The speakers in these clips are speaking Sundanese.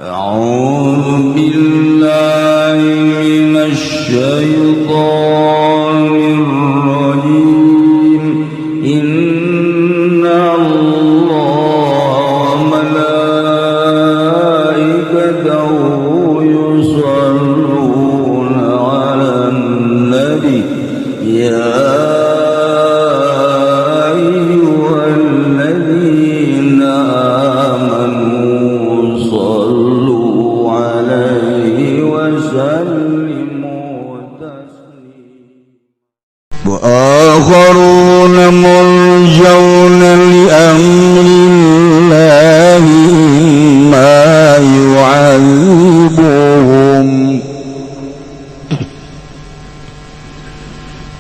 أعوذ بالله من الشيطان الرجيم. إن الله وملائكته يصلون على النبي يا أيها الذين آمنوا صلوا عليه وسلموا تسليما. وآخرون مرجون لأمر الله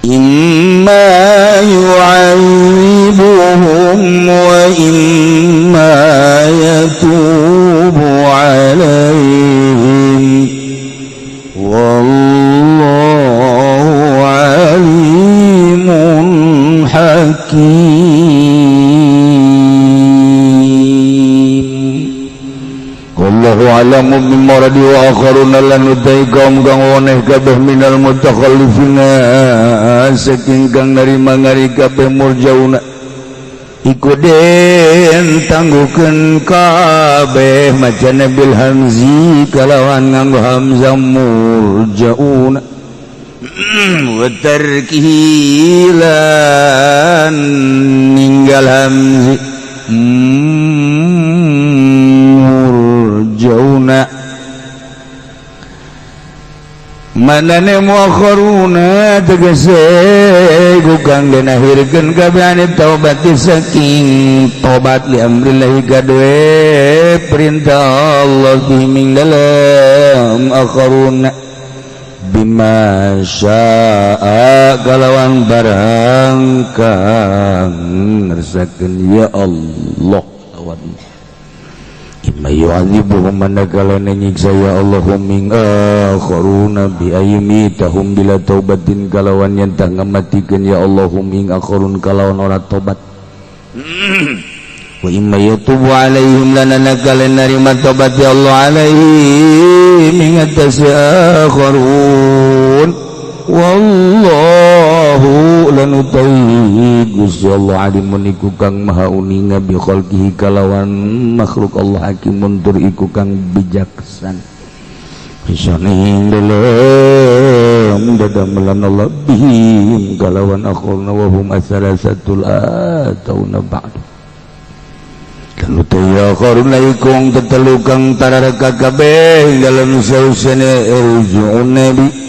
إما يعذبهم وإما يتوب عليهم والله عليم حكيم. Wallahu alamu bimuradi wa akharuna lan utai kaum kang woneh kabeh minal mutakhallifina saking kang narima ngari kabeh murjauna iku den tangguhkeun kabeh macana bil hamzi kalawan nganggo hamzah murjauna wa tarkihi lan ninggal hamzi murjauna manane muakharuna tegese ku kang den akhirkeun kabeh ane taubat saking tobat li amrillahi kadue perintah Allah bihim dalam akharuna bima syaa kalawan barang kang ngersakeun ya Allah lawan imma yu'adzibuhum manakala nyiksa ya Allahum min akharuna bi aymitahum bila taubatin kalawan yen tah ngamatikeun ya Allahum ing akharun kalawan ora tobat wa imma yatubu alaihim lananakala narima tobat ya Allah alaihim ing atase akharun wallahu lanutai Gusti Allah alimun iku kang maha uninga bi khalqihi kalawan makhluk Allah hakimun tur iku kang bijaksana bisane dalam dadamelan Allah bihim kalawan akhirna wa hum asalasatul atauna ba'du lanutai akharun laikung tetelu kang tarareka kabeh dalam sausane irju'un nabi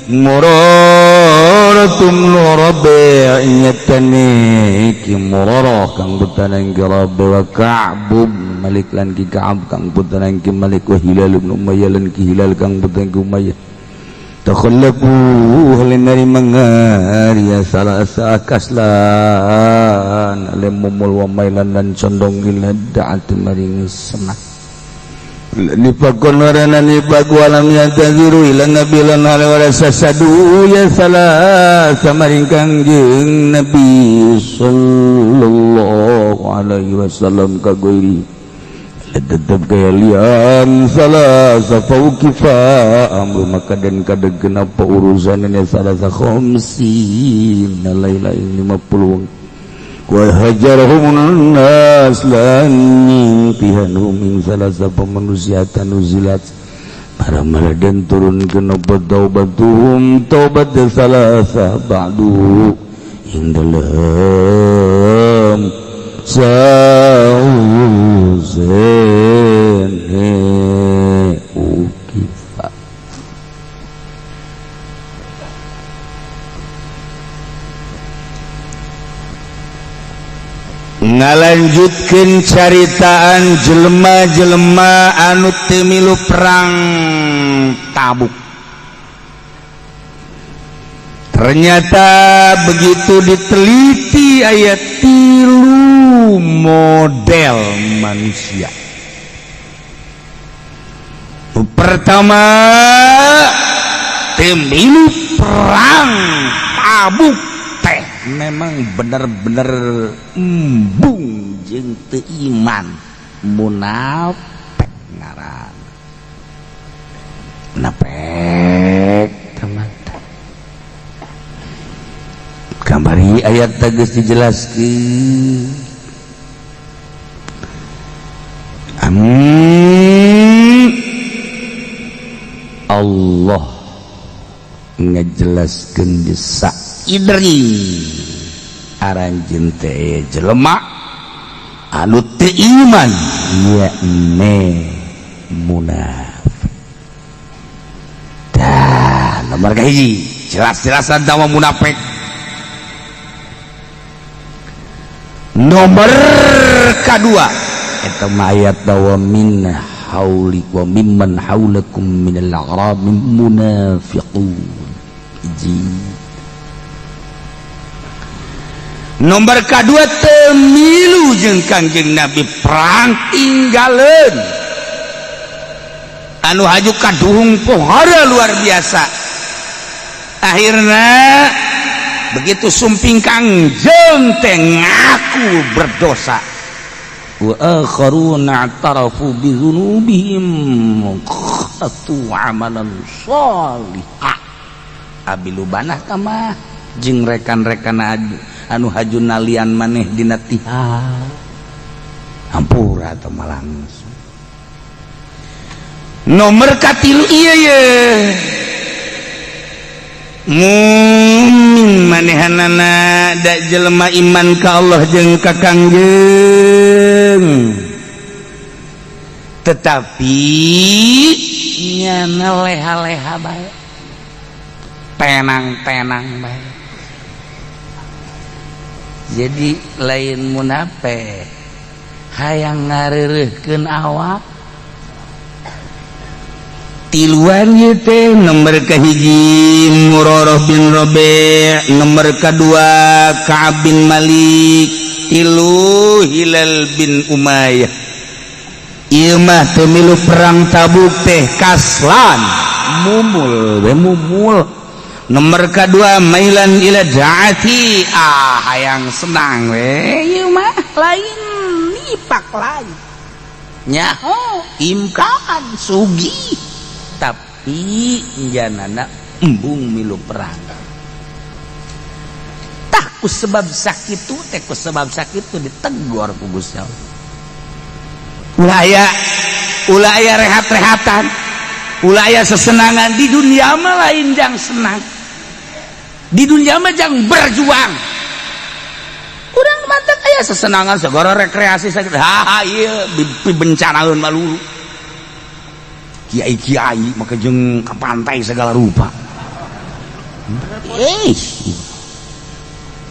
muraratum nurabi nyatani ki murarah kang putanang ki Rabi wa Ka'b Malik lan ki Ka'ab kang putanang ki Malik wa Hilal ibn Umayyah lan ki Hilal kang putanang ki Umayyah takhallafu halinari mangaria salasa kaslan alimumul wa mailan lan condong ila da'at maring senang nipakon warana nipak walam yantaziru ila nabi lan ala sasadu ya salah samaring kangjeng Nabi sallallahu alaihi wasallam kagoiri tetep kaya lian salah safaukifa amru maka dan kadeg kenapa urusannya salah sa khamsin laila 50 wa hajarahum nas lan pihanum ing salasa pemanusia tanuzilat para maladen turun kenapa taubatuhum taubat salasa ba'du ing dalam sauzen ukifa. Ngalanjutkeun caritaan jelema-jelema anu teu milu perang Tabuk. Ternyata begitu diteliti ayat 3 model manusia. Pertama teu milu perang Tabuk teh memang bener-bener embung jeung teu iman, munafik ngaran. Munafik teman. Kamari ayat geus dijelaskeun. Amin. Allah ngejelaskeun di saidri aranjeun teh jelema anu teu iman yakni munafik. Tah nomor kahiji jelas-jelasan dawa munafik. Nomor kedua eta ayat dawa min hauli wa mimman haulakum minal a'rab munafiqun. Hiji. Nomor kedua temilu jeung Kangjeng Nabi perang tinggaleun anu haju kaduhung pohara luar biasa. Akhirna begitu sumping Kangjeng teh ngaku berdosa. Wa akharuna i'tarafu bi dzunubihim qatu amalan sholihah. Abi lubanah kamah jeung rekan-rekan anu haju nalian maneh dina tihal. Hampura teh langsung. Nomor katilu ieu ye. Mumin manehanana da jelema iman ka Allah jeung ka Kangjeng, tetapi nyana leha-leha bae, tenang-tenang bae. Jadi lain munafik hayang ngareureuhkeun awak. Tiluan ieu teh nomor kahiji Murarah bin Rabi', nomor kadua Ka'ab bin Malik, tilu Hilal bin Umayyah. Ieu mah teu milu perang Tabuk teh kaslan mumul we mumul. Nomor kadua mailan ila da'ati, ah hayang senang we ieu mah lain nipak lain nyaho imkan sugih, tapi janana embung milu perang. Tah ku sebab sakitu teh, ku sebab sakitu ditegor ku Gusti Allah. Ulah aya rehat-rehatan, ulah aya sesenangan di dunia mah lain jang senang. Di dunia mah jang berjuang. Urang mantep aya sesenangan segala rekreasi sakit. Ha ieu bencanaeun malulu. Kiai-kiai maka jeung ka pantai segala rupa.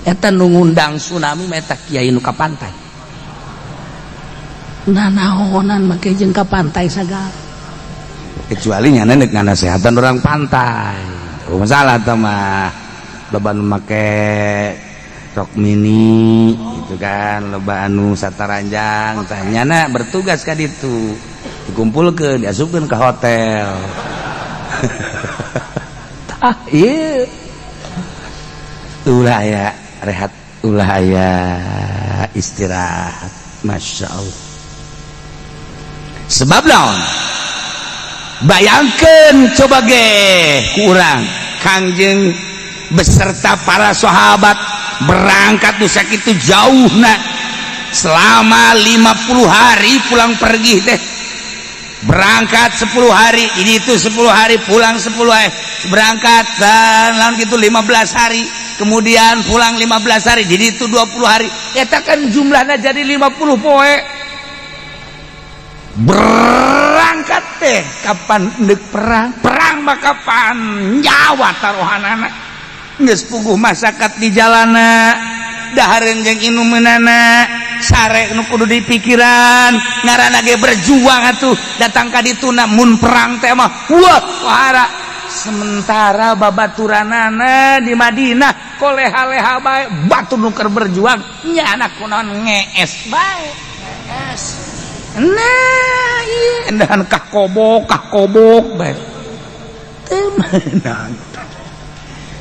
Eta nu ngundang tsunami mah eta kiai nu ka pantai. Nanaonan make jeung ka pantai sagala. Kecuali nyana nek nganasehatan orang pantai. Oh, masalah tah mah. Loba nu make rok mini gitu kan, loba anu sataranjang tah nyana bertugas ka ditu. Dikumpulkeun, diasupkeun ke hotel. Tah ieu. Ulah aya rehat, ulah aya istirahat. Masya Allah. Sebab naon? Bayangkeun coba ge ku urang Kangjeng beserta para sahabat berangkat nu sakitu jauhna selama 50 hari pulang pergi teh. Berangkat 10 hari, ini itu 10 hari, pulang 10 hari, berangkat dan lawan gitu 15 hari, kemudian pulang 15 hari, jadi itu 20 hari. Eta kan jumlahnya jadi 50 poe. Berangkat teh kapan ndek perang? Perang mah kapan nyawa taruhanana. Geus puguh masyarakat di jalana, dahareun jeung inumeunana, sare nu kudu dipikiran, ngaranna ge berjuang atuh datang ka dituna mun perang teh mah wah wahara. Sementara babaturanana di Madinah koleha-leha bae, batur nu keur berjuang nya anak kunaon ngees bae. Ngees. Nah, ieu endahan kah kobok bae. Teu Teu meunang.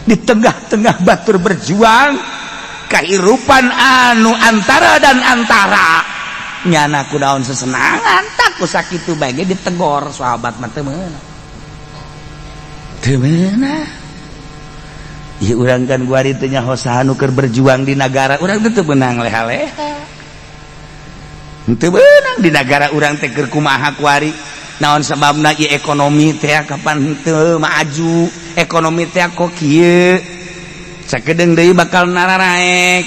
Di tengah-tengah batur berjuang kehidupan anu antara dan antara nyana ku daun sesenangan tak ku sakitu bae ge ditegor sahabat mah teu meunang. Teu meunang. Ieu urang kan guari teh nyaho saha nu keur berjuang di nagara urang teh teu meunang leha-leha. Teu meunang di nagara urang teh keur kumaha kuari. Naon sababna ieu ekonomi teh kapan teu maju, ekonomi teh kok kieu. Sakedeung deui bakal nararaek.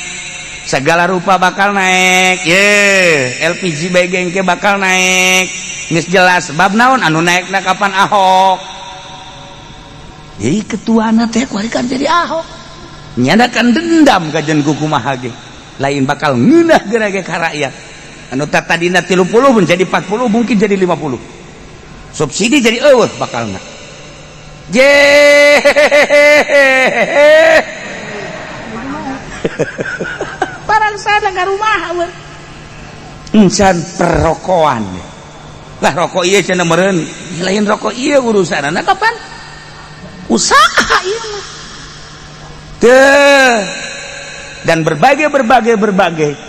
Segala rupa bakal naik. Ye, LPG bae gengke bakal naik. Geus jelas sebab naon anu naekna kapan Ahok. Jadi ketuana teh kuari kan jadi Ahok. Nyana kan dendam ka jeung kumaha ge. Lain bakal ngeunah geura ge ka rakyat. Anu tadina 30 menjadi 40 mungkin jadi 50. Subsidi jadi eueuh bakalna. Je. Barang sana ka rumah eueuh. Encan perrokoan. Lah rokok ieu cenah meureun, lain rokok ieu urusanana kapan? Usaha ieu mah. Teu. Dan berbagai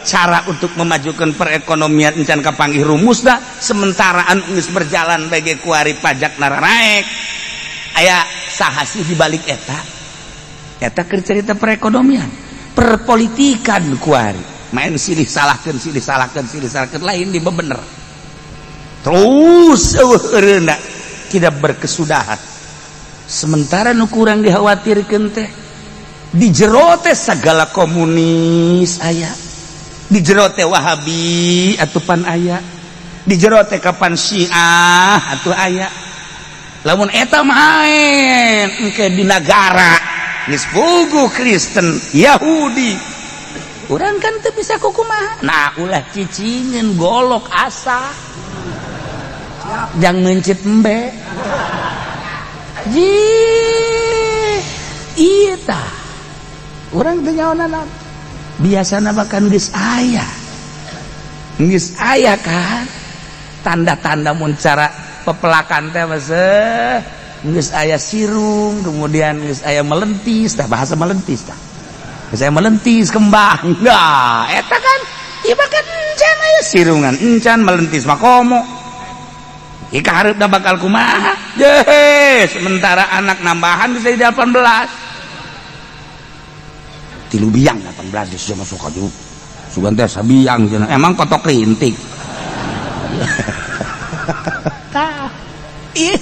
cara untuk memajukan perekonomian encan kapanggih rumusna sementara anu geus berjalan bagi kuari pajak nararaek aya saha sih di balik eta eta keur cerita perekonomian perpolitikan kuari main silih salahkeun lain di bener terus eueuh eureuna tidak berkesudahan sementara nu kurang dikhawatirkeun teh di jero teh segala komunis aya, di jero teh Wahabi atupan aya, di jero teh kapan Syiah atuh aya. Lamun eta main engke di nagara geus puguh Kristen, Yahudi. Urang kan teu bisa kukumaha. Nah, ulah cicingeun golok asa. Jang meuncit embe. Jih, ieu tah. Urang teu nyaonan biasana bahkan geus aya. Geus aya kan tanda-tanda mun cara pepelakan teh baseuh geus aya sirung, kemudian geus aya melentis tah, bahasa melentis tah. Geus aya melentis kembang. Nah, eta kan ieu mah kan encan aya sirungan, encan melentis mah komo. Ieu kahareupna bakal kumaha? Yeh, sementara anak nambahan bisa jadi 18. Tilu biang 18 geus masuk ka dieu. Sugan teh sabiang cenah. Emang kotok rintik. Tah. Ih,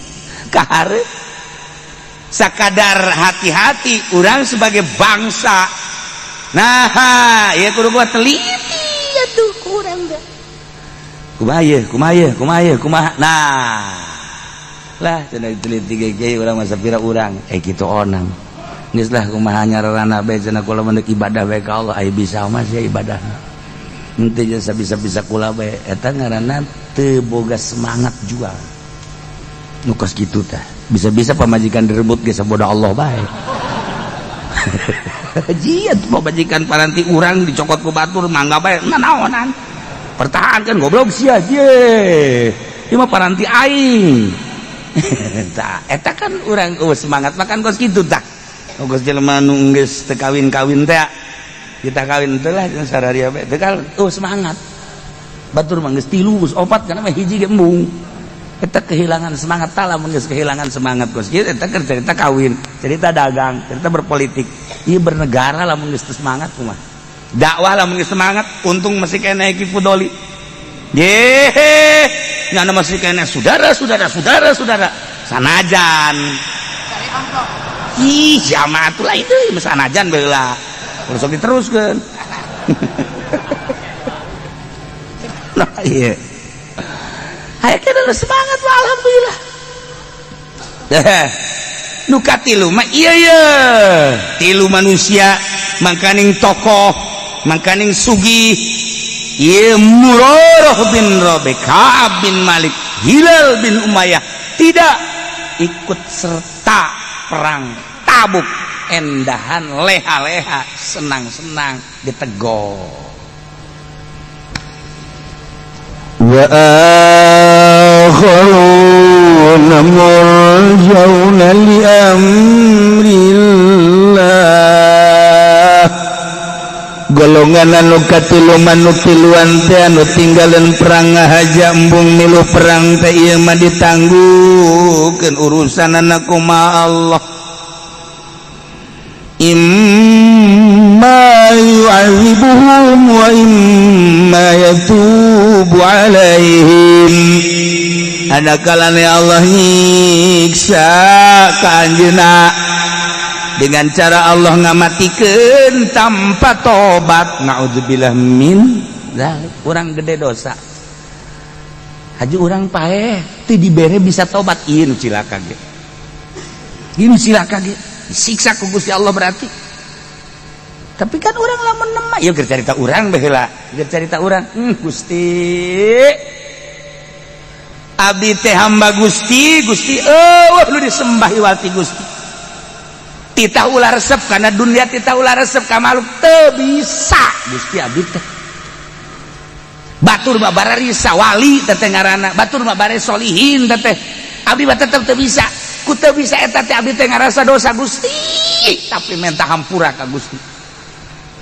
kahareup. Sakadar hati-hati urang sebagai bangsa. Nah, ieu kudu gua teliti atuh kurang teh. Kumaha ieu? Kumaha ieu? Kumaha? Nah. Lah cenah diteliti ge urang mah sapira urang. Kitu onang. Geus lah kumaha nyararana bae cenah kula mah ibadah bae ka Allah, aya bisa mah sia ibadahna. Henteu jeung sabisa-bisa kula bae eta ngaranna teu boga semangat juang. Nu kos kitu tah. Bisa-bisa pamajikan direbut ge saboda Allah bae. Jiat pamajikan paranti urang dicokot ku batur mangga bae nanaonan. Pertahankan goblok sia ye. Ieu mah paranti aing. Tah eta kan urang semangat makan kos kitu tah. Geus jelema nu geus teu kawin-kawin teh kita kawin teh lah sararia bae teu semangat. Batur mah geus tilu geus opat kana mah hiji ge embung. Eta kehilangan semangat tah lamun geus kehilangan semangat geus kieu eta keur cerita kawin, cerita dagang, cerita berpolitik. Ieu bernegara lamun geus teu semangat kumaha. Dakwah lamun geus semangat untung masih keneh Ki Fudoli. Ye, nyana masih keneh saudara sanajan. Ih, jamaah atuh lah itu sanajan baheula. Kudu sok diteruskeun. Nah, iya. Hayo kita semangat lah alhamdulillah. Deh. Nu katilu mah iya ye. Tilu manusia mangkaning tokoh, mangkaning sugih. Ieu Murarah bin Rabi, Ka'ab bin Malik, Hilal bin Umayyah tidak ikut serta perang Tabuk, endahan leha-leha, senang-senang ditegor. Wa akharun Murjauna li amrillah. Golongan anu katilu manu tiluan teh anu tinggalan perang ngahaja embung milu perang teh, ieu mah ditangguhkeun urusanana kumaha Allah. Imma yu'adzibuhum wa imma yatubu alaihim. Ada kalane Allah nyiksa ka anjeunna dengan cara Allah ngamatikeun tanpa tobat. Naudzubillah min dzalik. Urang gede dosa, haji urang paeh teu dibere bisa tobat, ieu nu cilaka ge, ieu nu cilaka ge disiksa ku Gusti Allah berarti. Tapi kan urang lamun nemah ieu keur carita urang baheula, keur carita urang, Gusti, abdi teh hamba Gusti. Gusti euweuh nu disembah iwal ti Gusti. Titah ulah resep karena dunia, titah ulah resep ka makhluk, teu bisa Gusti abdi teh. Batur mah bararisa wali teh ngaranna, batur mah bare solihin teh, abdi mah tetep teu bisa. Ku teu bisa eta teh abdi teh ngarasa dosa, Gusti, tapi minta hampura ka Gusti.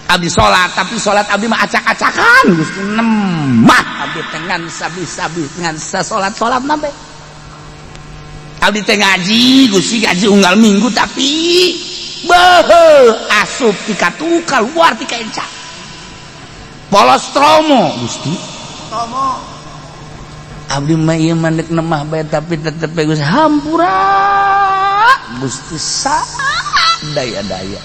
Abdi salat, tapi salat abdi mah acak-acakan, Gusti. Nemah abdi teh ngan sabi-sabi ngan sasolat-salat mah. Abdi teh ngaji, Gusti, ngaji unggal minggu, tapi beuh, asup ti katu keluar ti kenca, polos tromo, Gusti. Tomo. Abdi mah ieu mah deuk nemah bae, tapi tetep bae, Gusti, hampura Gusti, daya-daya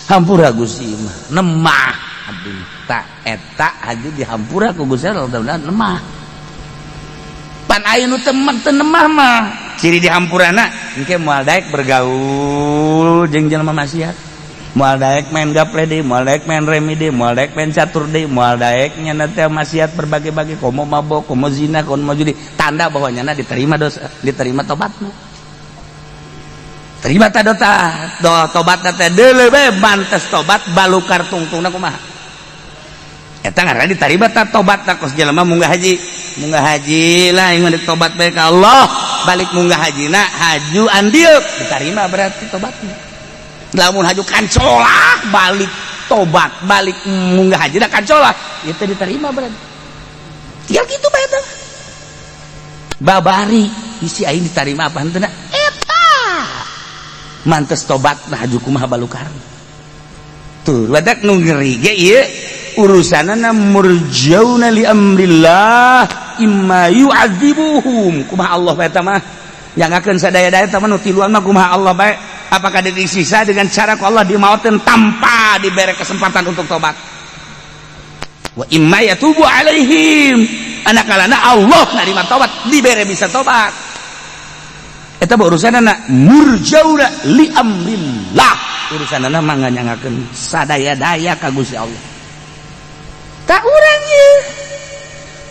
hampura Gusti mah nemah abdi. Tak eta haji dihampura ku Gusti Allah nemah. Pan aya nu temen teu nemah mah, ciri dihampurana engke moal daek bergaul jeung jelema maksiat, moal daek main gaple deui, moal daek main remi deui, moal daek main catur deui, moal daek nyana teh maksiat berbagai-bagai, komo mabok, komo zina, komo judi. Tanda bahwa nyana diterima dosa, diterima tobatna. Terima ta dota do tobat teh, deuleu bae mantes tobat balukar tungtungna kumaha. Eta ngaranna diterima ta tobat ta. Kos jelema munggah haji, munggah haji lah yang tobat bae ka Allah, balik munggah hajina haju andieu, diterima berarti tobatnya. Lamun haju kancolah, balik tobat, balik munggah haji kancolah, itu diterima berarti. Tinggal gitu bae teh babari isi aing diterima apa henteu. Eta mantes tobat nah haju kumaha balukar tuh. Badak nu ngeri ge ieu urusanana murjauna li amrillah imma yu'adzibuhum. Kumaha Allah bae eta mah, nyangakeun sadaya-daya eta mah. Nu tiluan mah kumaha Allah bae, apakah disiksa dengan cara ku Allah dimauteun tanpa diberi kesempatan untuk tobat, wa imma yatubu alaihim, anak kalana Allah narima tobat, dibere bisa tobat. Eta urusanana murjauna li amrillah, urusanana mah nyangakeun sadaya-daya ka Gusti Allah. Tak urang ye,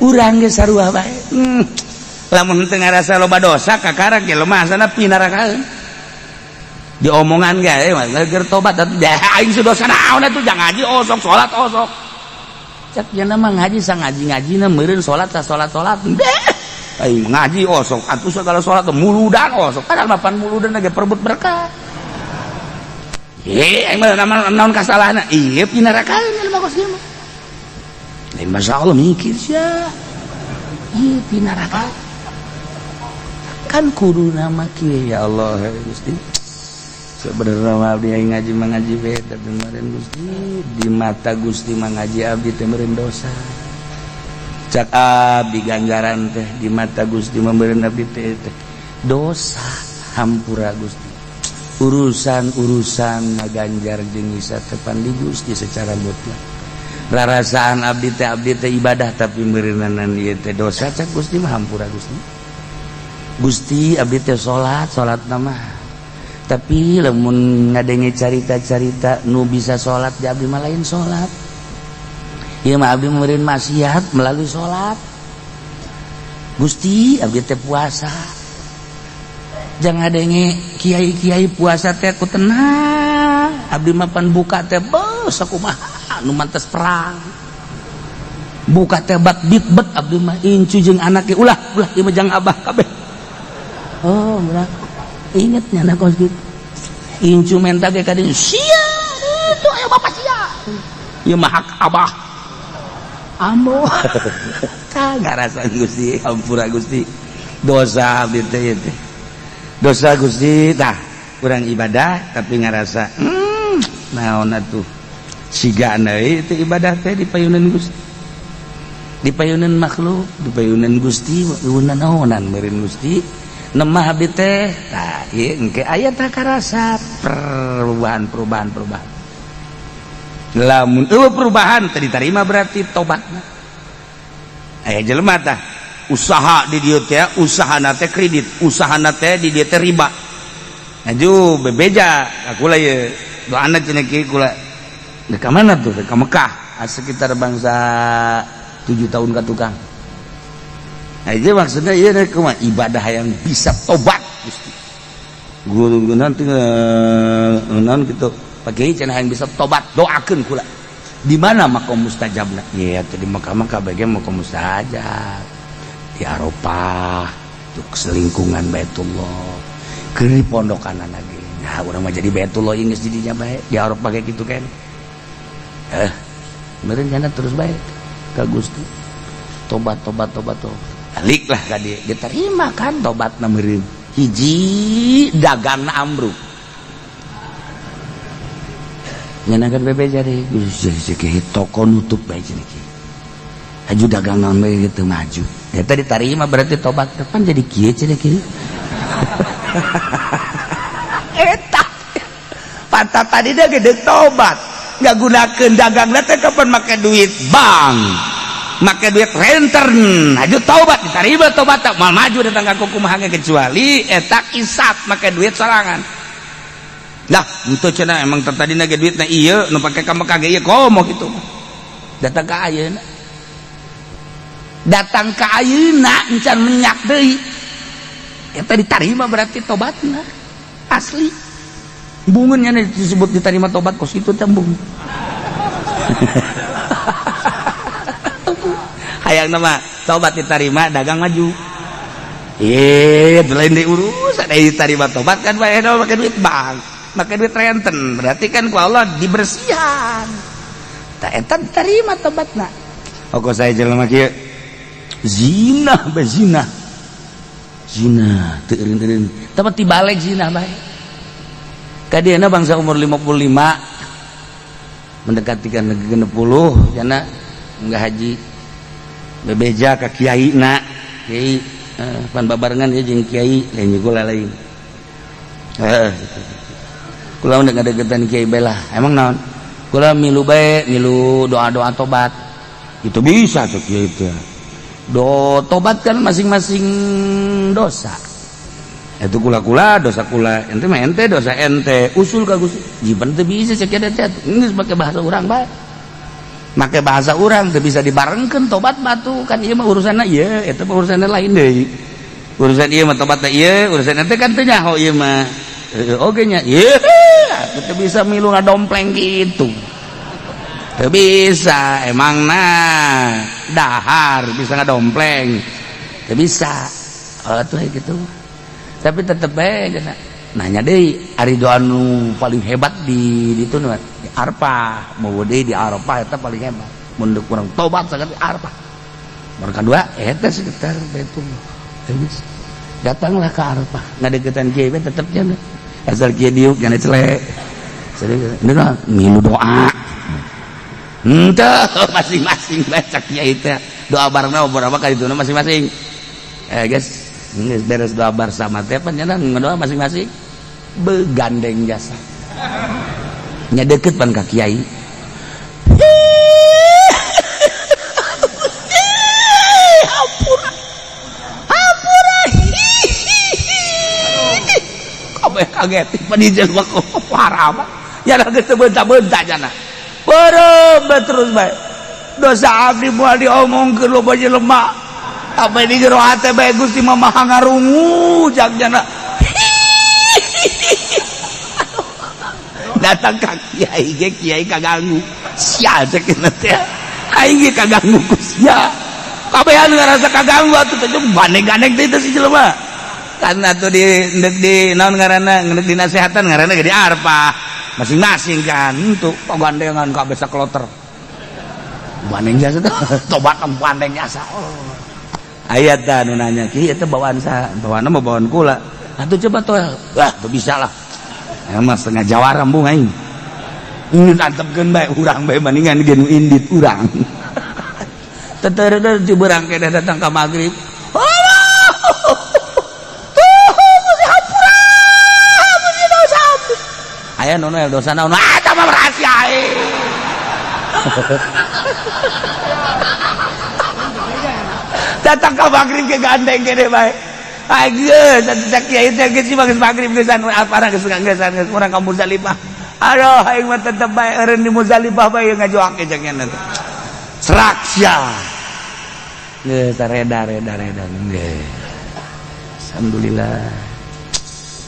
urang ge sarua bae. Lamun teu ngarasa loba dosa kakara ge lemah sana pinarakaeun diomongan ge mah keur tobat atuh aing dosa naon atuh, jangan ngaji osok, salat osok. Cek nya mah ngaji sa ngaji-ngajina meureun, salat sa salat-salat deh. Aing ngaji osok atuh, segala salat muludan osok, padahal mapan muludan ge perebut berkah. Eh, aing mah naon kasalahna ieu, pinarakaeun jelema kos kieu mah. Lain Masya Allah mikir sia. Ieu pinaraka kan kudu nama kieu. Ya Allah Gusti, sebenarnya abdi ngaji mengaji beda kemarin, Gusti. Di mata Gusti mengaji abdi teh meureun dosa. Cak abdi ganjaran teh di mata Gusti meureun abdi teh dosa. Hampura Gusti. Urusan-urusan ngaganjar jeung nyiksa teh pan di Gusti secara mutlak. Rarasaan abdi teh, abdi teh ibadah, tapi meureunanan ieu teh dosa. Cak Gusti mah hampura Gusti. Gusti, abdi teh salat, salat mah, tapi lamun ngadenge carita-carita nu bisa salat di abdi mah lain salat ieu mah, abdi meureun maksiat melalui salat. Gusti, abdi teh puasa, jangan ngadenge kiai-kiai puasa teh ku tenang, abdi mah pan buka teh beuh sakumaha nu mantes perang, buka teh bat bit bet. Abdi mah incu jeung anake, ulah ulah ieu mah jang abah kabeh. Oh, murah. Inget nyana kos gitu. Incu menta ge ka dieu sia itu aya bapak sia. Ieu mah hak abah. Ambo. Tah ngarasa Gusti, ampura Gusti. Dosa abdi teh ieu teh. Dosa Gusti tah kurang ibadah tapi ngarasa naon atuh. Siga deui teh ibadah teh dipayunan Gusti. Dipayunan makhluk, dipayunan Gusti, naonan meureun Gusti. Nemah abdi teh tah ieu engke aya tah karasa perubahan. Lamun eueuh perubahan teh diterima berarti tobatna. Aya jelema tah usaha di dieu teh, usahana teh kredit, usahana teh di dieu teh riba. Aju bebeja ka kula ieu doana cenah kieu kula. Dek ka mana tuh? Dek ka Mekah, sekitar bangsa 7 tahun ka tukang. Aja maksudnya iya deh kumaha ibadah yang bisa tobat Gusti. Guru nanti non gitu pakai cenah yang bisa tobat doakeun kula. Di mana makom mustajabna? Iya teh di Mekah mah kabeh makom mustajab. Di Arafah, tuh selingkungan Baitullah. Keur di pondokan lagi. Nah, urang mah jadi Baitullah geus didinya bae. Di Arafah kayak gitu kan. Meureun jana terus bae ka Gusti. Tobat. Balik lah ka dia diterima kan tobatna meureun hiji dagangna ambruk nyeunangkeun bebeja deui Gusti toko nutup bae cenah kieu aju dagangan bae teu maju eta diterima berarti tobat depan jadi kieu cenah kieu eta pantat tadi dia gede tobat ngagunakeun dagangna teh kapan make duit bank make duit renten aju taubat diterima tobat mal maju datang ka kumaha kecuali eta isap make duit sorangan lah henteu cenah emang tadina ge duitna ieu nu pake ka Mekah ge ieu komo kitu datang ka ayeuna encan menyak deui eta diterima berarti tobatna asli bungeun nya disebut diterima tobat kos kitu teh bung hayang nama tobat diterima dagang maju lain diurus ada diterima tobat kan bae make duit bank make duit renten berarti kan ku Allah dibersihan tah eta diterima tobatna oke saya jelema kieu zina bae zina teu eureun-eureun tapi tibalik zina bae kadieu bangsa umur 55 mendekati ka 60 jana enggak haji bebeja ka kiai na kiai pan babarengan ya jeung kiai lain kula lain kula udah ngadegetan kiai bae lah emang naon kula milu bae milu doa-doa tobat itu bisa tuh kiai teh do tobat kan masing-masing dosa itu kula-kula dosa kula ente mah ente dosa ente usul ka Gusti jiban teu bisa cek kieu teh geus make bahasa urang bae make bahasa urang teu bisa dibarengkeun tobat batu kan ieu mah urusanna ieu eta mah urusanna lain deui urusan ieu mah tobatna ieu urusan ente kan teu nyaho ieu mah oge nya ieu teu bisa milu ngadompleng kitu teu bisa emangna dahar bisa ngadompleng teu bisa atuh kitu tapi tetep bae nanya deui ari doa nu paling hebat di ditu nu di Arafah mau deui di Arafah eta paling hebat mun kurang tobat saged di Arafah baru kadua eta sekitar Baitullah geus datanglah ke Arafah ngadeukeutan kieu we tetep nya asal kieu diuk jana celek serius milu doa henteu masing-masing baca kiai teh doa barengna beberapa kali itu masing-masing guys geus beres doa bersama teh pan nya ngadoa masing-masing begandeng jasa nya deket pan ka kiai ampura ampura kabeh kaget pan ieu mah parah mah nya geus teu beunta-beunta jana beureum terus bae dosa abdi moal diomongkeun loba jelema apa di jero hate bae Gusti mah maha ngarungu jak jana datang ka kiai ge kiai kaganggu sia cek teh aing ge kaganggu ku sia kabehan ngarasa kaganggu atuh teh bandeng-gandeng teh si jelema Kan atuh di di naon ngaranna ngeuk dinasehatan ngaranna ge di arpah masing-masing kan untuk pagandengan kabeh sakloter. Bandeng jasa teh tobat bandeng jasa. Oh. Aya tah nu nanya kieu eta bawaan saha? Bawaanna mah bawaan kula. Atuh coba toel. Wah, teu bisa lah. Emang setengah jawara embung aing. Ini antepkeun bae urang bae bandingan ge nu indit urang. Teteureuh di beurang keneh datang ka magrib. Allah. Tuh, mesti hampura. Mesti dosa abdi. Aya nu noel dosa naon? Ah, eta mah rahasia aing. Datang ka magrib ke gandeng kene bae. Ageus atuh cak kiai teh geus geus magrib geusan apara geus geusan geus urang ka Muzdalifah. Aduh aing mah tetep bae eureun di Muzdalifah bae ngajoak jeung nya. Serak sia. Geus reda reda reda geus. Alhamdulillah.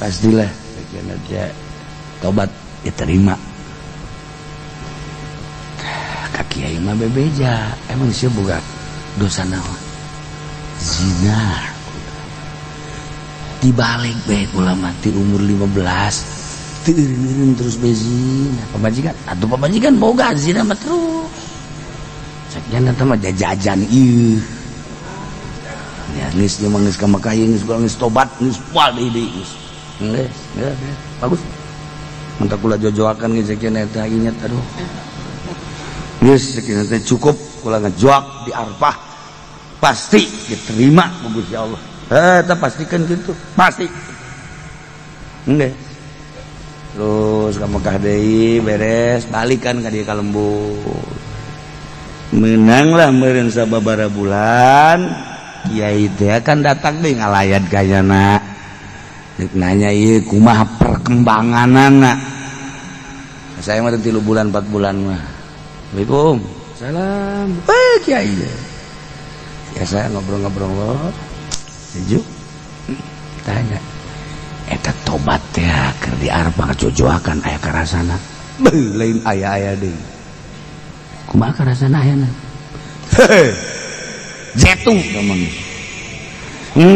Pastilah cek teh tobat diterima. Ka kiai mah bebeja, emang sia boga dosa naon? Zina. Dibalik bae kula mati umur 15 teu eureun terus bae zina. Pamajikan atuh pamajikan boga zina mah terus. Cek nya eta mah jajajan ieu. Ya geus ieu mah geus ka Mekah ieu geus geus tobat geus moal deui deui geus. Geus, geus bagus. Mantap kula jojoakan geus cek nya eta inget aduh. Geus cek nya teh cukup kula ngejoak di Arfah. Pasti diterima ku Gusti Allah. Eta pastikan gitu, pasti. Nggih. Terus ka Mekah deui beres, balikan ka dieu ka lembur. Menanglah meureun sababaraha bulan, kiai teh kan datang deui ngalayat ka nyana. Deuk nanya ieu kumaha perkembanganana. Saya mah 3 bulan 4 bulan mah. Assalamualaikum. Salam. Eh kiai. Ya saya ngobrol-ngobrol sejuk tanya eta tobat teh keur di Arfah jojoakan aya karasana beuh lain aya-aya deui kumaha karasana ayana jetu memang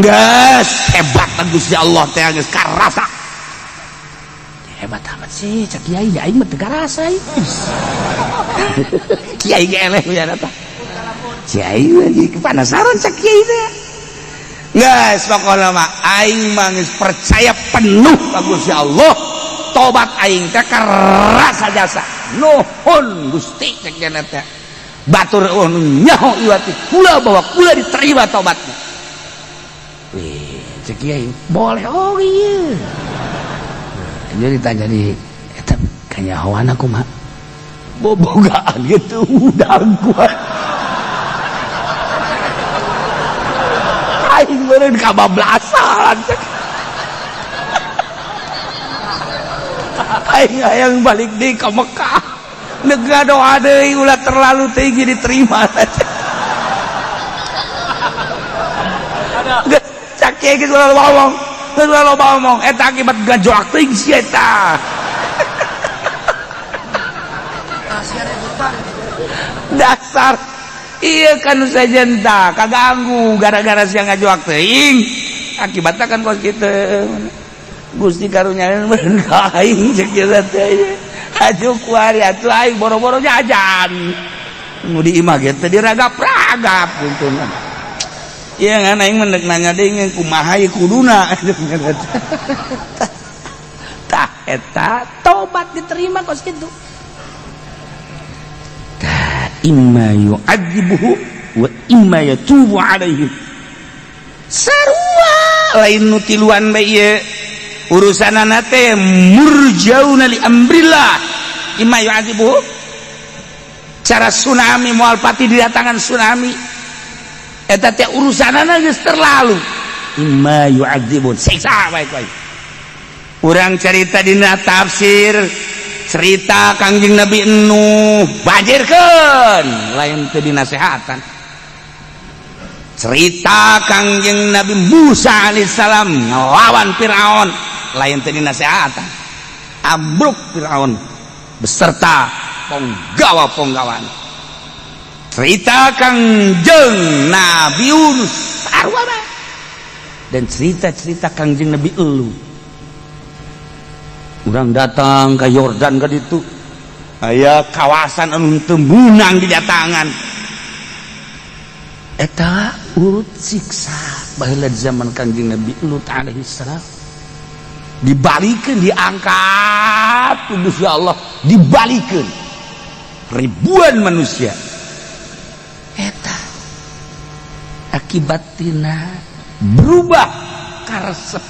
geus hebat Gusti Allah teh geus karasa hebat amat sih cak kiai aing mah teu karasa kiai ge eleh ya eta kiai lagi kepanasaran cak kiai teh. Geus pokona mah aing mah geus percaya penuh ka Gusti Allah. Tobat aing teh karasa jasa. Nuhun Gusti cek nya teh. Batur eueuh nyaho iwati kula bahwa kula diterima tobatna. Wih, cek kiai boleh oh iya. Jadi ditanya di eta kanyahoan kumaha? Bobogaan gitu udang kuat. Aing meureun kabablasan. Aing hayang balik deui ka Mekah. Neuk doa deui ulah terlalu tinggi diterima. Geus cak kiai geus ulah loba omong. Geus ulah loba omong eta akibat gajoak teuing si eta. Dasar iya kan sajenta kaganggu gara-gara siang ngajoak teuing akibatna kan kos kitu Gusti karunya meureun ka aing ceuk ieu teh aju kuari atuh aing boro-boro jajan nu di imah ge teu diragap-ragap untungna ieu ngan aing mah deuk nanya deui kumaha ieu kuduna tah eta tobat diterima kos kitu. Imma yu'adzibuhu wa imma yatubu alaihim. Sarua lain nu tiluan bae ieu urusanana teh murjauna li amrillah. Imma yu'adzibuhu cara tsunami moal pati didatangan tsunami eta teh urusanana geus terlalu. Imma yu'adzibun siksa bae ku aing. Urang carita dina tafsir cerita Kangjeng Nabi Nuh banjirkeun lain teu dinasehatan. Cerita Kangjeng Nabi Musa alaihissalam ngelawan Firaun lain teu dinasehatan. Ambruk Firaun beserta penggawa-penggawan. Cerita Kangjeng Nabi Yunus sarua bae. Dan cerita-cerita Kangjeng Nabi elu. Urang datang ke Yordan ka ditu. Aya kawasan anu teu meunang didatangan. Eta urut siksa baheula zaman Kangjeng Nabi Lut alaihi salam. Dibalikeun, diangkat ku Gusti Allah, dibalikeun ribuan manusia. Eta akibat tina berubah karesep.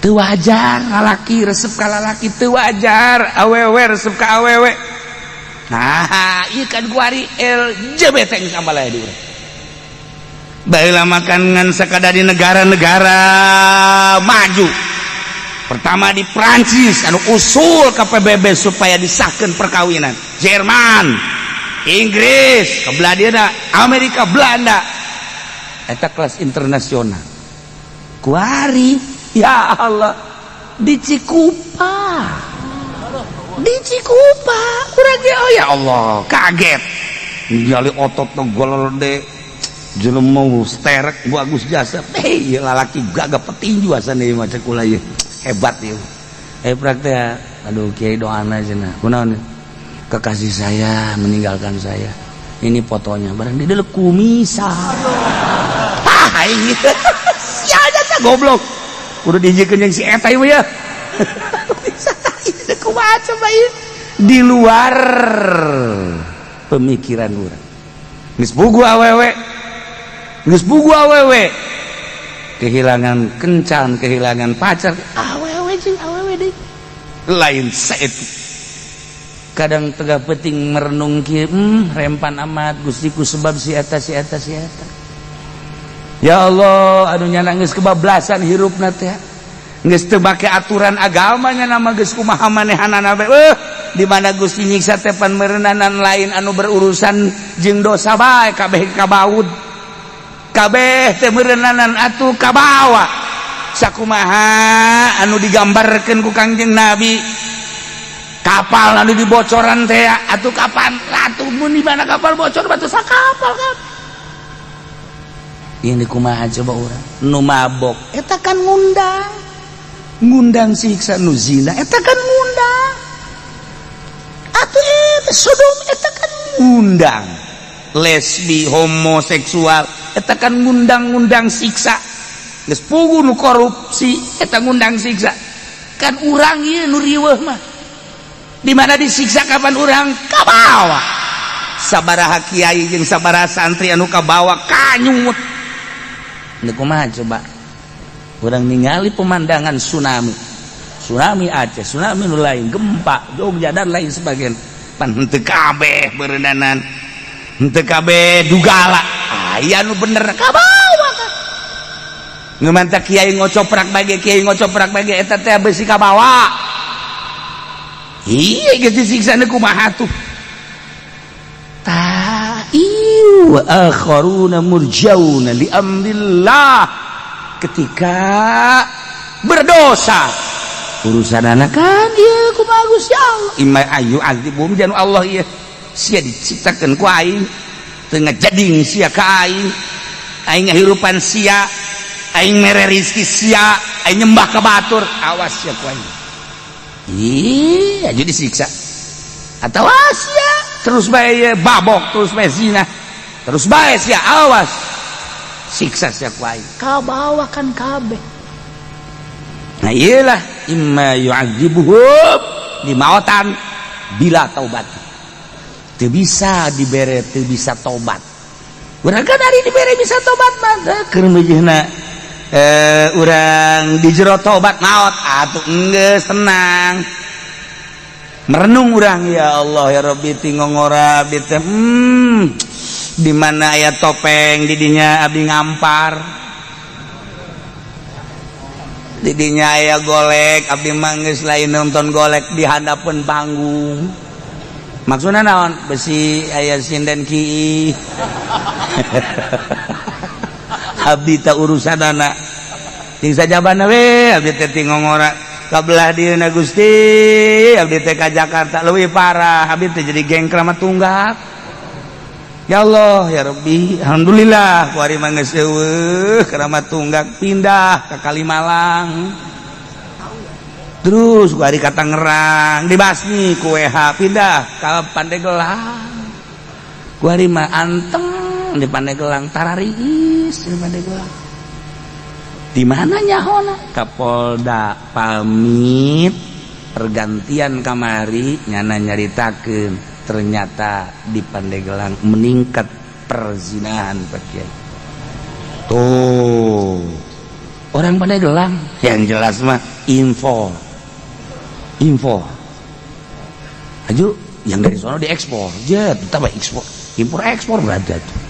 Teu wajar lalaki resep ka lalaki, teu wajar awewe resep ka awewe. Nah, ieu kan kuari LGBT geus ambalaya di urang. Baheula makan ngan sakada di negara-negara maju. Pertama di Prancis anu usul ke PBB supaya disahkan perkawinan. Jerman, Inggris, ke Belanda, Amerika, Belanda. Eta kelas internasional. Kuari, ya Allah, di Cikupa. Di Cikupa, urang ge, oh ya Allah, kaget. Ningali otot golode jelema sterek bagus jasa. Eh, lalaki gagah petinju asana ieu mah, cek kula ieu. Hebat ieu. Eh, praktek, aduh kiai, doana cenah. Kunaon? Kekasih saya meninggalkan saya. Ini fotonya, barang di dalam kumisa. Ah, aing. Sia teh goblok. Kudu dihijikeun jeung si eta ieu ya. Bisa ieu kumaha coba ieu? Di luar pemikiran urang. Geus puguh awewe. Geus puguh awewe. Kehilangan kencan, kehilangan pacar, awewe jeung awewe deui. Lain saetik. Kadang tengah penting merenung kieu, rempan amat Gusti ku sebab si eta, si eta, si eta. Ya Allah, anu nyana geus kebablasan hirupna teh. Geus teu make aturan agamanya, nama geus kumaha manehanana bae. Di mana Gusti nyiksa teh pan meureunanan lain anu berurusan jeung dosa bae, kabeh kabaud. Kabeh teh meureunanan atuh kabawa. Sakumaha anu digambarkeun ku Kangjeng Nabi, kapal anu dibocoran teh atuh kapan atuh mun di mana kapal bocor batu sakapal kan. Ini kumaha coba urang nu mabok eta kan ngundang ngundang siksa, nu zina eta kan ngundang atuh, eta sodom eta kan ngundang, lesbi homoseksual eta kan ngundang-ngundang siksa, geus puguh nu korupsi eta ngundang siksa. Kan urang ieu nu riweuh mah di mana disiksa kapan urang kabawa. Sabaraha kiai jeung sabaraha santri anu kabawa kanyut. Ini kumaha coba urang ningali pemandangan tsunami, tsunami Aceh, tsunami nu lain, gempa Jogja dan lain sebagainya, pan henteu kabeh berendanan, henteu kabeh dugala, aya nu bener kabawa kan. Nu manta kiai ngocoprak bage, kiai ngocoprak bage, eta teh besi kabawa. Iya, geus disiksa kumaha tuh. Ta iu wa akharuna murjauna li amrillah. Ketika berdosa urusan anak kan ieu kumaha Gusti Allah, imma ayu azibum janu Allah ieu sia diciptakeun ku aing, teu ngajading sia ka aing, aing ngahirupan sia, aing mere rizki sia, aing nyembah ka batur, awas sia ku aing. Iya, jadi siksa atau sia terus bae babok, terus bae zina, terus bae sia, awas siksa sia ku aing, kabawa kan kabeh. Nah, iyalah imma yu'adzibuhum di maotan bila taubat. Teu bisa dibere, teu bisa tobat. Urang kan ari dibere bisa tobat mah keur meujeuhna urang di jero tobat maot atuh enggeus tenang. Merenung urang, ya Allah ya Rabbi, tingongora abdi teh, di mana aya topeng didinya abdi ngampar, didinya aya golek abdi manggeus lain nonton golek di handapeun panggung. Maksudna naon? Besi aya sinden ki abdi tak urusanana ting sajabana we abdi teh tingongora kabelah dieuna Gusti. Abdi teh ka Jakarta leuwih parah, abdi teh jadi geng Kramat Tunggak. Ya Allah ya Rabbi, alhamdulillah kuari mah geus eueuh keramat tunggak pindah ke Kalimalang. Terus kuari ka Tangerang dibasmi ku WH pindah ka Pandeglang. Kuari mah anteng di Pandeglang, tarariis di Pandeglang. Di mana nyahona? Kapolda pamit pergantian kamari nyana nyaritakeun ternyata di Pandeglang meningkat perzinahan, Pak Kiai. Tuh orang Pandeglang yang jelas mah info info aju yang dari sono diekspor jet tambah ekspor impor ekspor berada tuh.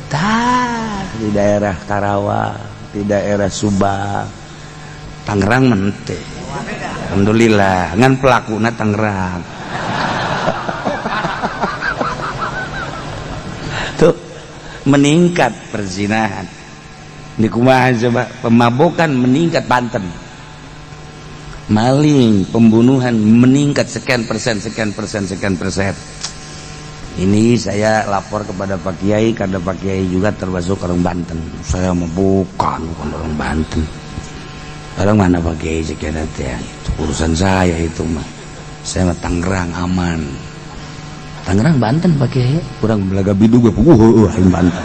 Tah, di daerah Karawang, di daerah Subang, Tangerang mente, alhamdulillah ngan pelakuna Tangerang tuh meningkat perzinahan. Di kumaha coba? Pemabokan meningkat Banten, maling, pembunuhan meningkat sekian persen, sekian persen, sekian persen. Ini saya lapor kepada Pak Kiai karena Pak Kiai juga termasuk orang Banten. Saya mau bukan, bukan orang Banten. Orang mana Pak Kiai? Sekian ya, itu urusan saya itu mah. Saya mah Tangerang aman. Tangerang Banten, Pak Kiai. Kurang belaga bidug, aing Banten.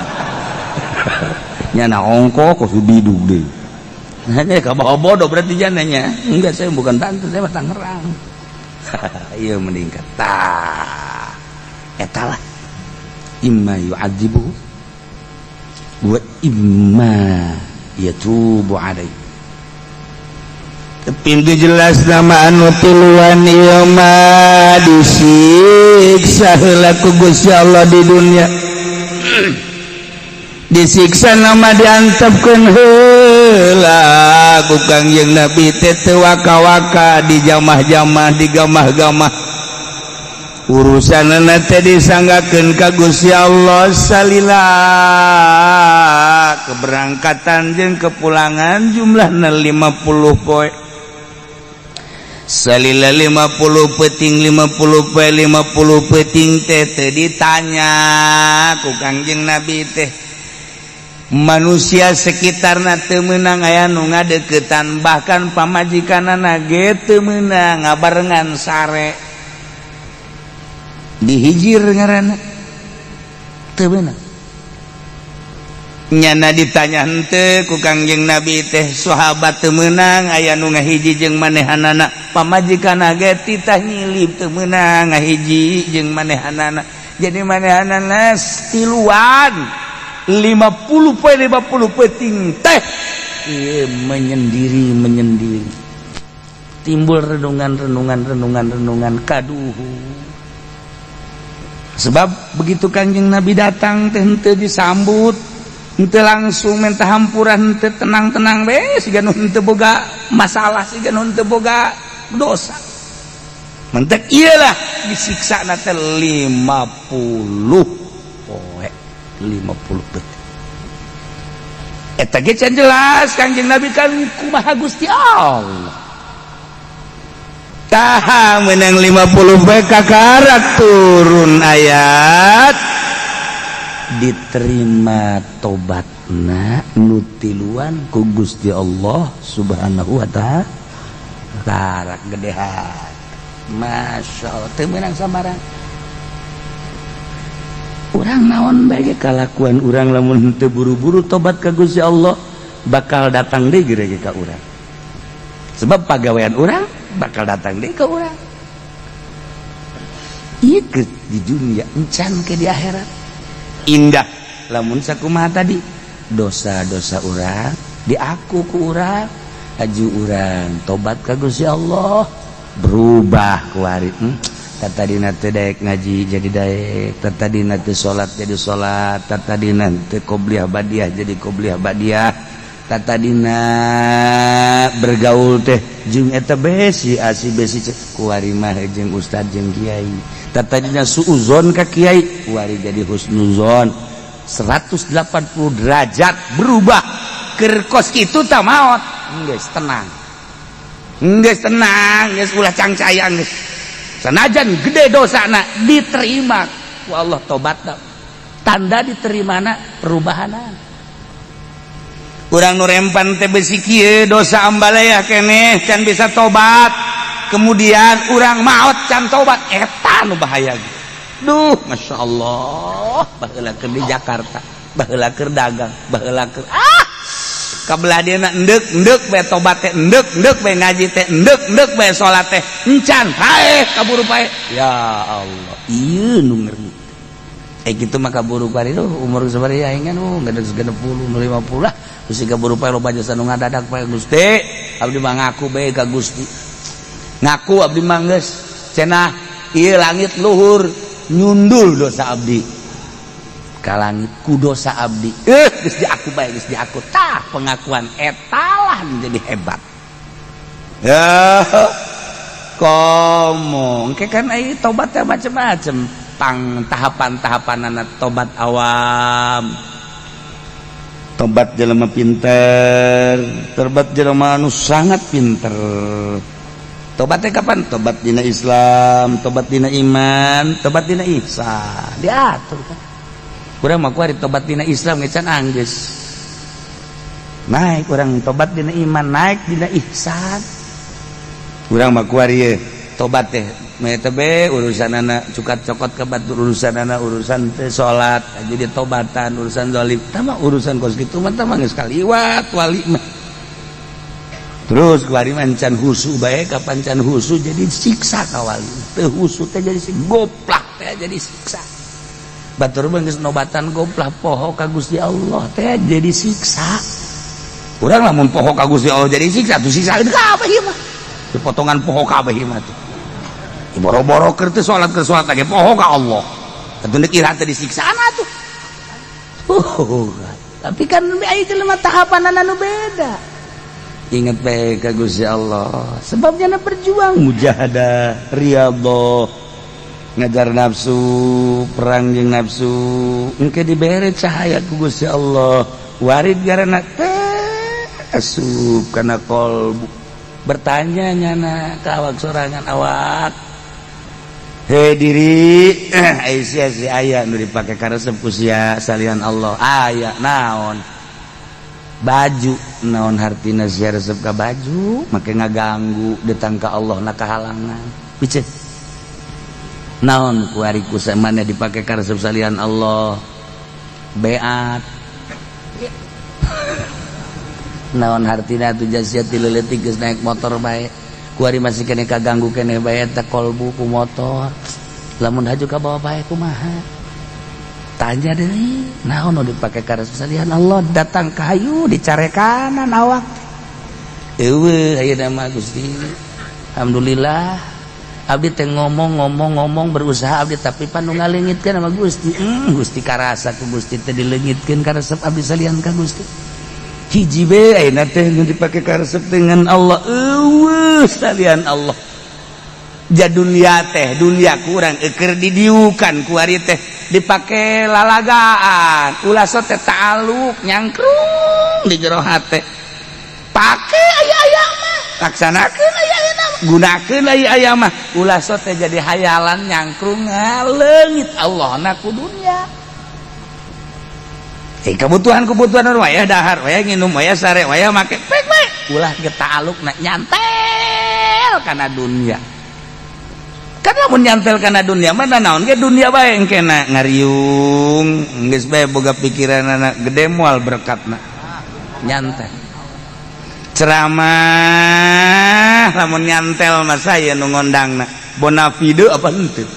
Nyana ongko kok bidug deh. Hanya kamu bodoh berarti jananya. Enggak, saya bukan Banten, saya mah Tangerang. Iya meningkat. Tah. Eta lah. Imma yu'adzibu wa imma yatubu alaihi. Pintu jelas nama anu tiluan ieu mah disiksa heula ku Gusti Allah di dunia. Disiksa nama diantepkeun heula ku Kangjeng Nabi teh teu waka-waka di jamah-jamah di gamah-gamah. Urusanna teh disanggakeun ka Gusti Allah salila keberangkatan jeung kepulangan jumlahna 50 poe. Salila 50 peting 50 poe 50 peting teh teu ditanya ku Kangjeng Nabi teh. Manusia sekitarna teu meunang aya nu ngadeukeutan, bahkan pamajikanana ge teu meunang ngabarengan sare. Dihijir ngaranna teu meunang. Nyana ditanya henteu ku Kangjeng Nabi teh, sahabat teu meunang aya nu ngahiji jeung manehanana, pamajikanna ge titah nyilip teu meunang ngahiji jeung manehanana. Jadi manehanana tiluan 50 poe 50 peting teh ieu menyendiri menyendiri, timbul renungan renungan renungan renungan kaduhu. Sebab begitu Kangjeng Nabi datang teh henteu disambut, henteu langsung minta hampura, henteu tenang-tenang we siga nu henteu boga masalah, siga nu henteu boga dosa. Mentek iyalah disiksa na teh 50 poe 50 peting. Eta ge can jelas Kangjeng Nabi kan kumaha Gusti Allah. Tah menang 50 poe kakarak turun ayat diterima tobatna nu tiluan ku Gusti Allah Subhanahu wa ta'ala. Karak gede hati. Masya Allah teu meunang sambarang. Urang naon bae ge kalakuan urang lamun teu buru-buru tobat ka Gusti Allah bakal datang deui ge ka urang. Sebab pagawean urang bakal datang deui ka urang. Ieu di dunia encan ke di akhirat. Indah lamun sakumaha tadi dosa-dosa urang diaku ku urang, aju urang tobat ka Gusti Allah berubah kuari. Tadina teu daek ngaji jadi daek, tadina teu salat jadi salat, tadina teu qobliyah badiah jadi qobliyah badiah, tadina bergaul teh jeung eta besi asi besi kuari mah jeung ustad jeung kiai, tadina suuzon ka kiai kuari jadi husnuzon. 180 derajat berubah keur kos kitu tah maot. Geus tenang, geus tenang, geus ulah cangcayang geus. Sanajan gede dosana diterima ku Allah tobatna. Tanda diterimana perubahanan. Urang nu rempan teh besi kieu dosa ambalaya keneh can bisa tobat. Kemudian urang maot can tobat, eta nu bahaya. Duh, Masya Allah, baheula keur di Jakarta, baheula keur dagang, baheula keur kabelah dia endek endek bae tobat teh, endek endek bae ngaji teh, endek endek bae salat teh, encan paeh kaburu paeh. Ya Allah, ieu nu ngeri. Gitu mah kaburu paeh itu umur sabaraha aing kan geus 60 50 lah. Geus kaburu paeh loba jasa nu ngadadak paeh Gusti. Abdi mah ngaku bae ka Gusti. Ngaku abdi mah geus cenah ieu langit luhur nyundul dosa abdi. Ka langit ku dosa abdi. Geus diaku bae, geus diaku. Tah pengakuan etalah menjadi hebat. Ya komo engke kan ai tobat teh macem-macem. Pang tahapan-tahapanana tobat awam, tobat jelema pinter, tobat jelema anu sangat pinter. Tobatnya kapan? Tobat dina Islam, tobat dina iman, tobat dina ihsan. Diatur kan. Kurang mah kuari tobat dina Islam ngecan anggeus. Naik urang tobat dina iman, naik dina ihsan. Urang mah kuari ye tobat teh mete urusan anak cukat cokot ke batur, urusan anak urusan teh salat jadi tobatan, urusan zalim tama urusan kos kitu mah tama geus kaliwat wali mah. Terus kuari mah can husu bae, kapan can husu jadi siksa ka wali teu husu teh jadi goplak teh jadi siksa. Batur mah geus nobatan goplak poho ka Gusti Allah teh jadi siksa. Urang lamun poho ka Gusti Allah jadi siksa tuh siksa kabeh ieu mah. Dipotongan poho kabeh ieu mah tuh. Boro-boro keur teh salat keur salat lagi poho ka Allah. Atuh deuk ira teh disiksana tuh. Tapi kan aya jelema tahapanana nu beda. Ingat bae ka Gusti Allah. Sebabnya na berjuang mujahadah, riyadhah, ngajar nafsu, perang jeung nafsu. Engke dibere cahaya ku Gusti Allah. Warid garana teh asup kana qalbu. Bertanya nyana ka awak sorangan awak. Hei diri, Aisyah si aya nu dipake karesep ku sia salian Allah. Aya naon? Baju naon hartina sia resep ka baju, make ngaganggu datang ka Allah na kahalangan. Piceun. Naon kuari ku samana dipake karesep salian Allah? Beat. Naon hartina atuh sia ti leuletik geus naik motor bae. Kuari masih kene kaganggu kene bae eta kolbu ku motor. Lamun haju ka bawa bae kumaha? Tanya deui, naon nu dipake karesep salian Allah datang ka hayu dicarekanan awak. Eueuh ayeuna mah Gusti. Alhamdulillah abdi teh ngomong-ngomong-ngomong berusaha abdi tapi pan nu ngaleungitkeun sama Gusti. Gusti karasa ku Gusti teh dileungitkeun karesep abdi salian ka Gusti. Hiji be ayeuna teh nu dipake karesep dengan Allah eueuh salian Allah. Ja dunia teh dunia kurang eukeur didiukan kuari teh dipake lalagaan ulah so teh ta'aluk nyangkrung di jero hate. Pake aya-aya mah laksanakeun aya-aya mah gunakeun aya-aya mah ulah so teh jadi hayalan nyangkrung ngaleungit Allah na ku dunia. Kebutuhan-kebutuhan wayah dahar, wayah nginum, wayah sare, wayah make pek bae. Ulah ge ta'aluk na nyantel kana dunia. Karena mun nyantel kana dunia mah naon ge dunia bae engkena ngariung, geus bae boga pikiranana gede moal berkatna. Nyantel. Ceramah lamun nyantel mah saya nu ngondangna. Bonafide apa henteu?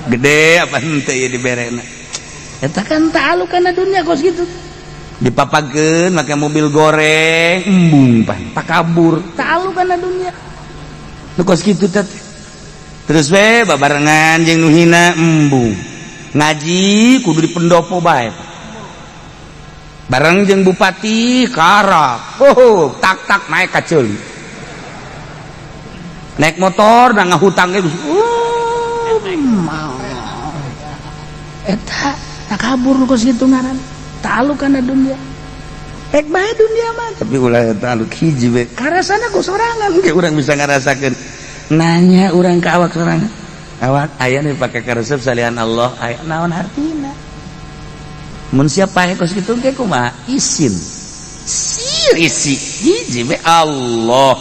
Gede apa henteu ieu diberena. Eta kan ta'aluk kana dunia kos kitu. Dipapakeun make mobil goreng, embung pan, takabur, ta'aluk kana dunia. Nu kos kitu teh. Terus we babarengan jeung nu hina embung. Ngaji kudu di pendopo bae. Bareng jeung bupati karap. Oh, tak-tak naik ka ceuli. Naik motor da ngahutang ge. Eta takabur kos kitu ngaran. Ta'aluk kana dunia. Ek bae dunia mah tapi ulah ta'aluk hiji we. Karasana ku sorangan ge urang bisa ngarasakeun. Nanya urang ka awak sorangan. Awak aya nu dipake karesep salian Allah aya naon hartina? Mun siapa paeh kos kitu ge kumaha? Isin. Sir isi hiji we Allah.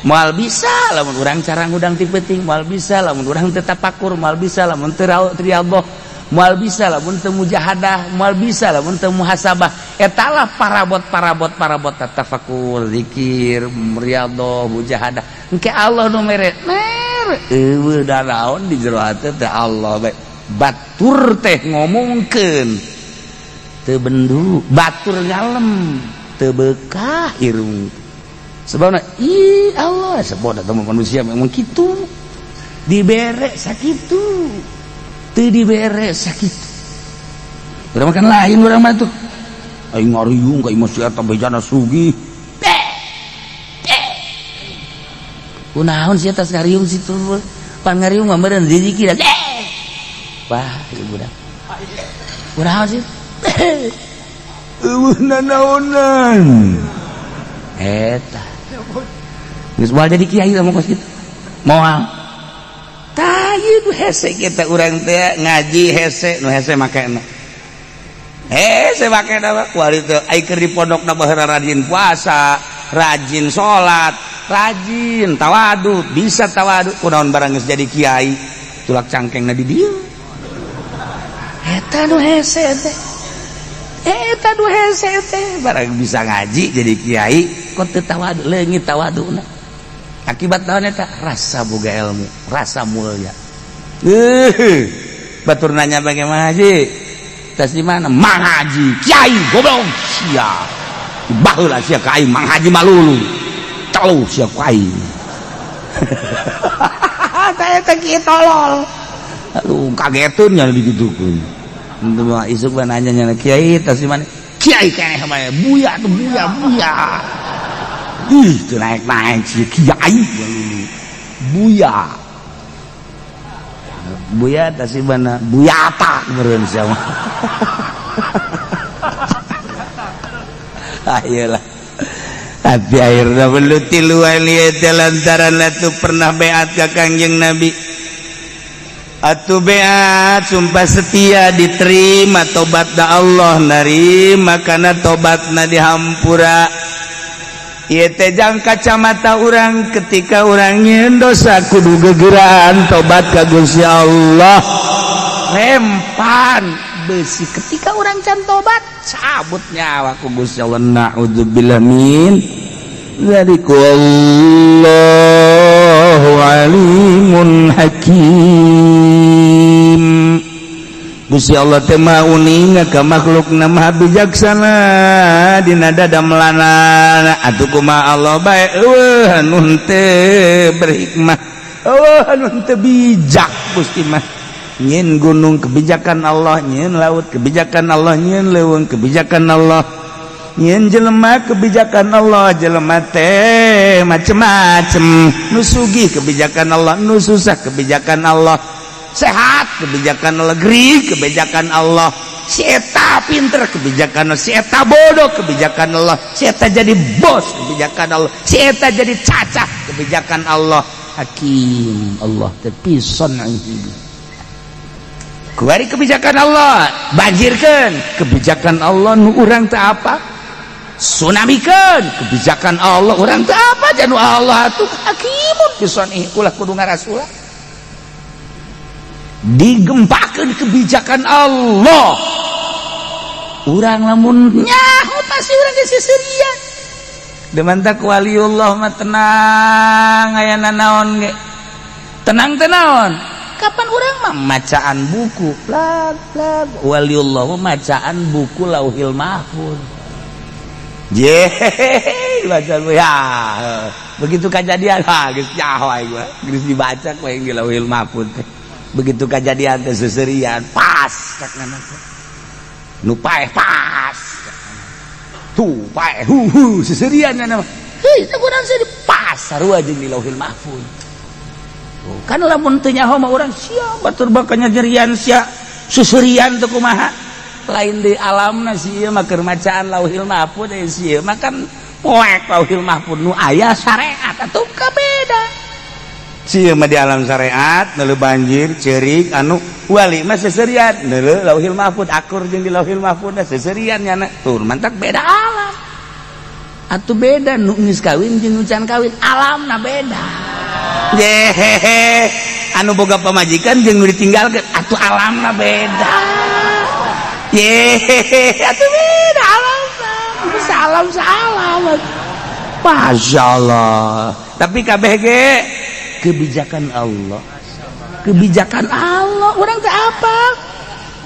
Moal bisa lamun urang cara ngudang ti peuting, moal bisa lamun urang teu tapakur, moal bisa lamun teu riyadhah, moal bisa lamun teu mujahadah, moal bisa lamun teu muhasabah. Eta lah parabot-parabot parabot tafakur, zikir, riyadhah, mujahadah. Engke Allah nu mere. Mere eueuh da naon di jero hate teh Allah bae. Batur teh ngomongkeun teu bendu, batur ngalem, teu beukah irung. Sebabna ih Allah sebab eta manusia memang kitu. Dibere sakitu. Teu dibere sakitu. Urang makan lain urang mah tuh. Aing ngariung ka imah si eta bejana sugih. Kunaon sia tas ngariung situ? Pan ngariung mah meureun rezeki. Wah, ieu budak. Kunaon sih? Eueuh nanaonan. Eta. Geus moal jadi kiai lamun kos kitu. Moal. Tah ieu nu hese kita urang teh ngaji hese nu hese makena. Hese makena mah kuari teh ai keur di pondokna baheula rajin puasa, rajin salat, rajin tawadhu, bisa tawadhu kunaon barang geus jadi kiai, tulak cangkengna di dieu. Eta nu hese teh. Eta nu hese teh barang bisa ngaji jadi kiai kok teu tawadhu, leungit tawadhuna. Akibat naon eta? Rasa boga ilmu, rasa mulia. Batur nanya bagaimana haji? Tas di mana? Mang Haji, kiai goblok sia. Baheula sia ka aing Mang Haji malulu. Telu sia ku aing. Tah eta kieu tolol. Aduh kageteun nya digitukeun. Henteu mah isuk mah nanya nya kiai tas di mana? Kiai keneh mah buya tuh buya buya. Ih, teu naik-naik si kiai malulu. Buya. Buya tas di mana? Buyata meureun sia mah. Ayolah. Tapi akhirna beluti luai lieu lantaran atuh pernah beat ka Kangjeng Nabi. Atuh beat sumpah setia diterima tobat da Allah narima kana tobatna dihampura. Ieu teh jang kacamata urang ketika urang nyieun dosa kudu gegeraan tobat ka Gusti Allah. Rempan besi ketika urang can tobat cabut nyawa ku Gusti Allah. Na'udzubillah min dzalika wallahu alimun hakim. Gusti Allah teh maha uninga ka makhlukna maha bijaksana dina dadamelanana. Atuh kumaha Allah bae eueuh anu henteu berhikmah, eueuh anu henteu bijak Gusti mah. Nyin gunung kebijakan Allah, nyin laut kebijakan Allah, nyin leuweung kebijakan Allah, nyin jelema kebijakan Allah, jelema teh macem-macem, nu sugih kebijakan Allah, nu susah kebijakan Allah, sehat kebijakan Allah, gering kebijakan Allah, si eta pinter kebijakan Allah, si eta bodoh kebijakan Allah, si eta jadi bos kebijakan Allah, si eta jadi cacah kebijakan Allah. Hakim Allah tapi son'ihi. Kuari kebijakan Allah, banjirkeun kebijakan Allah nu urang teu apa, tsunamikeun kebijakan Allah urang teu apa, janu Allah atuh hakimun bison'ihi ulah kudu ngarasula. Digempakeun kebijakan Allah. Urang lamun nyaho pasti urang geus seserian. Demantak waliullah mah tenang aya nanaon ge. Tenang teh naon? Kapan urang mah macaan buku plak plak waliullah mah macaan buku Lauhil Mahfuz. Je baca ya. Begitu kejadian ha geus nyaho aing mah. Geus dibaca ku aing di Lauhil Mahfuz teh. Begitu kejadian teh seserian pas cak nana teh. Nu paeh pas. Tuh paeh hu hu seserian nana mah. Heuh teh urang sih pas sarua jeung di Lauhil Mahfuz. Kan lamun teu nyaho mah urang sia batur bakanya jerian sia susurian teu kumaha. Lain di alamna sia mah keur macaan Lauhil Mahfuz sia mah kan poek Lauhil Mahfuz nu aya syariat atuh kabeda. Sieun mah di alam syariat neuleu banjir ceurik, anu wali mah seserian neuleu Lauhil Mahfud, akur jeung di Lauhil Mahfud seserian nyana. Tur mantak beda alam atuh, beda nu geus kawin jeung nu can kawin, alamna beda. Jehehe, anu boga pamajikan jeung nu ditinggalkeun atuh alamna beda. Yehehe, atuh beda alamna, bisa alam salam. Masya Allah, tapi kabeh ge kebijakan Allah, kebijakan Allah. Orang teh apa?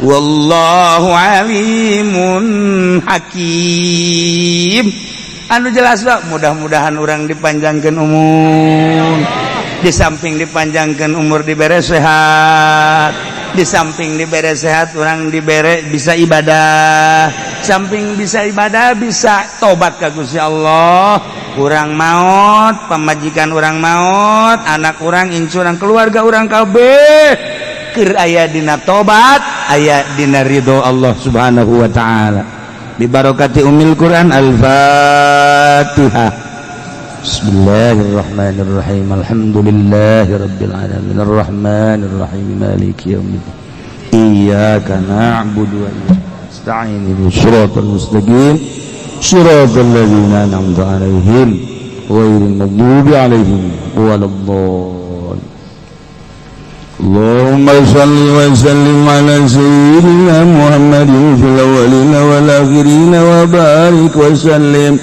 Wallahu alimun hakim. Anu jelas, Pak, mudah-mudahan orang dipanjangkan umur, di samping dipanjangkan umur dibere sehat, di samping dibere sehat orang dibere bisa ibadah, samping bisa ibadah bisa tobat ka Gusti Allah. Urang maut, pamajikan urang maut, anak urang, incu urang, keluarga urang kabeh keur aya dina tobat, aya dina ridho Allah Subhanahu wa taala. Bibarokati umil Quran, Al-Fatihah. Bismillahirrahmanirrahim. Alhamdulillahirabbil alamin, arrahmanirrahim, maliki yaumiddin. Iyyaka na'budu wa iyyaka nasta'in. Ihdinas siratal mustaqim. Siratal ladzina an'amta 'alaihim ghairil maghdubi 'alaihim waladdallin. اللهم صل وسلم على سيدنا محمد في الأولين والآخرين وبارك وسلم.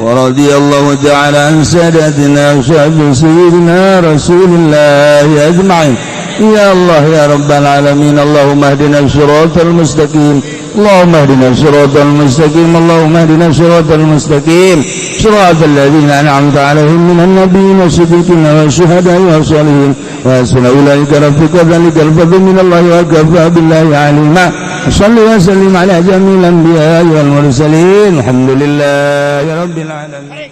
ورضي الله تعالى عن سادتنا أصحاب سيدنا رسول الله أجمعين. يا الله، يا رب العالمين، اللهم اهدنا الصراط المستقيم، اللهم اهدنا الصراط المستقيم، اللهم اهدنا الصراط المستقيم، صراط الذين أنعمت عليهم من النبيين والصديقين والشهداء والصالحين، وحسن أولئك رفيقا. ذلك الفضل من الله وكفى بالله عليما. صل وسلم على جميع الأنبياء والمرسلين. الحمد لله رب العالمين.